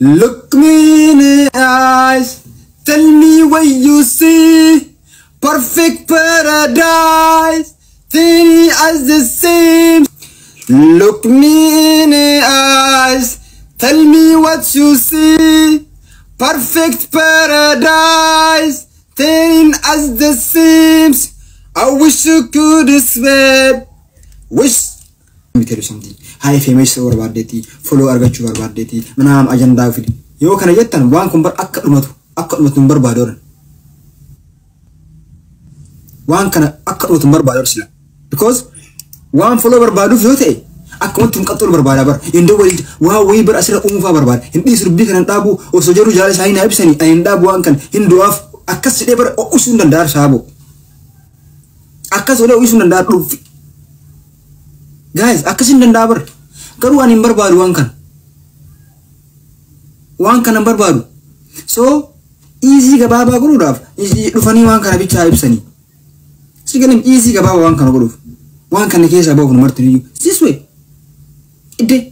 Look me in the eyes, tell me what you see. Perfect paradise, tiny as the same. Look me in the eyes, tell me what you see. Perfect paradise, thin as the seams. I wish you could escape. Wish. Let me tell you something. High famous barbaaddeeti, follow argachuu barbaaddeeti, manaam ajandaa fidi. Yoo kana jettan waan kun bar akka dhumatu hin barbaadu. Waan kana akka dhumatu hin barbaadu sila. Because waan follow barbaaduuf yoo ta'e akkamatti hin qaxxuun barbaada bar. Indoo waliin waa wayii bar asirra uumuufaa barbaada. Hin dhiisu dubbii kana hin dhaabu osoo jedhu jaalala isaanii naa ibsanii ani hin dhaabu waan kana hin du'aaf akkas jedhee bar ho'isuu hin danda'a saabo. Akkas godhee ho'isuu hin danda'a dhufi. Guys, akkas hin danda'a bar. Garuu ani hin barbaadu waan kana. Waan kana hin barbaadu. So easy gabaabaa godhuudhaaf dhufanii waan kana bichaa ibsanii. Si galim easy gabaabaa waan kana godhuuf. Waan kana keessaa bahuuf nu marti iyyuu. This way. Iddee.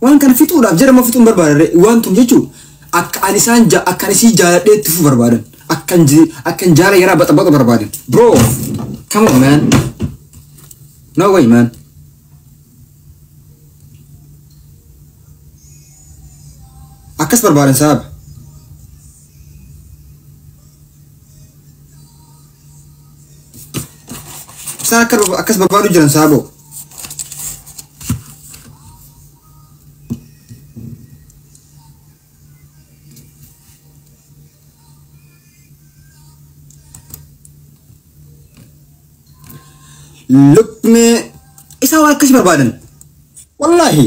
Waan kana fixuudhaaf jedhama fixuun barbaada. Waan tun jechuun akka ani isaan akka ani isii jaaladhee itti fufuu barbaadan. Akkan jaala yaraa baxabaxa barbaadan. Bro, come on man. No way man. Akkas barbaadan sababa. Isaan akkas barbaadu jiran saaboo. Look me isaan waan akkasii barbaadan. Wallaahi.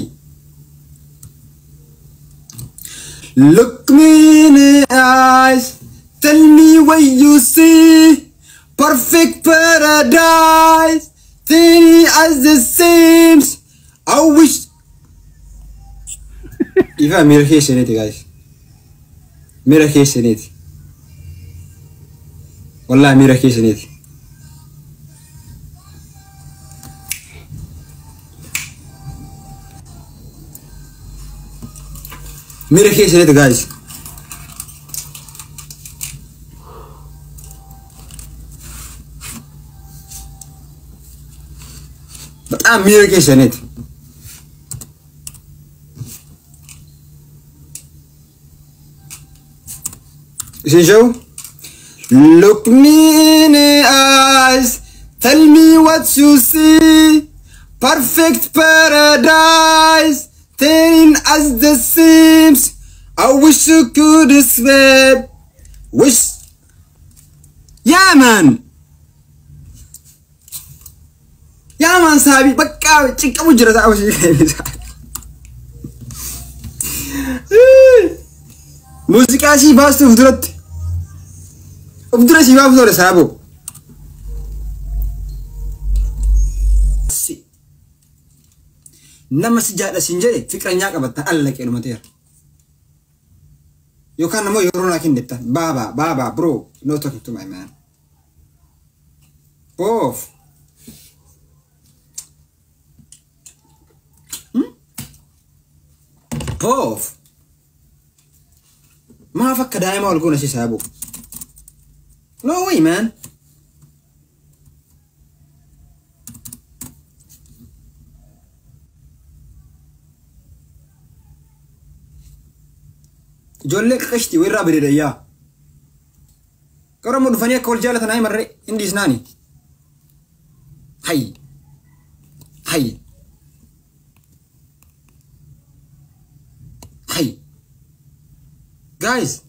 Look me in the eyes, tell me what you see. Perfect paradise, tiny as the seams. I wish. Ifa miira keessaniiti guys. Miira keessaniiti. Wallaahi miira keessaniiti. Miira keessaniiti guys. በጣም miira keessaniiti. Isin show? Look me in the eyes, tell me what you see. Perfect paradise, thin as the seams. I wish you could escape. Wish. Yeah man. Yeah man sabi bakka cinqamu jira sa'a Muuziqaa sii baastu of duratti. Of dura sii baaftu ture saaboo. Nama si jaadha siin jedhe fiqiranyaa qabatta allaqee dhumateera. Yookaan ammoo yeroo naa kennetta baabaa baabaa bro no talking to my man. Boof. Boof. Maaf akka daa'ima wal goona si saaboo. No way man. Ijoollee qaqashtii wayirraa bareedayyaa. Garuu ammoo dhufanii akka wal jaalatan haa marree hin dhiisnaani. Hayyi. Hayyi. Hayyi. Guys.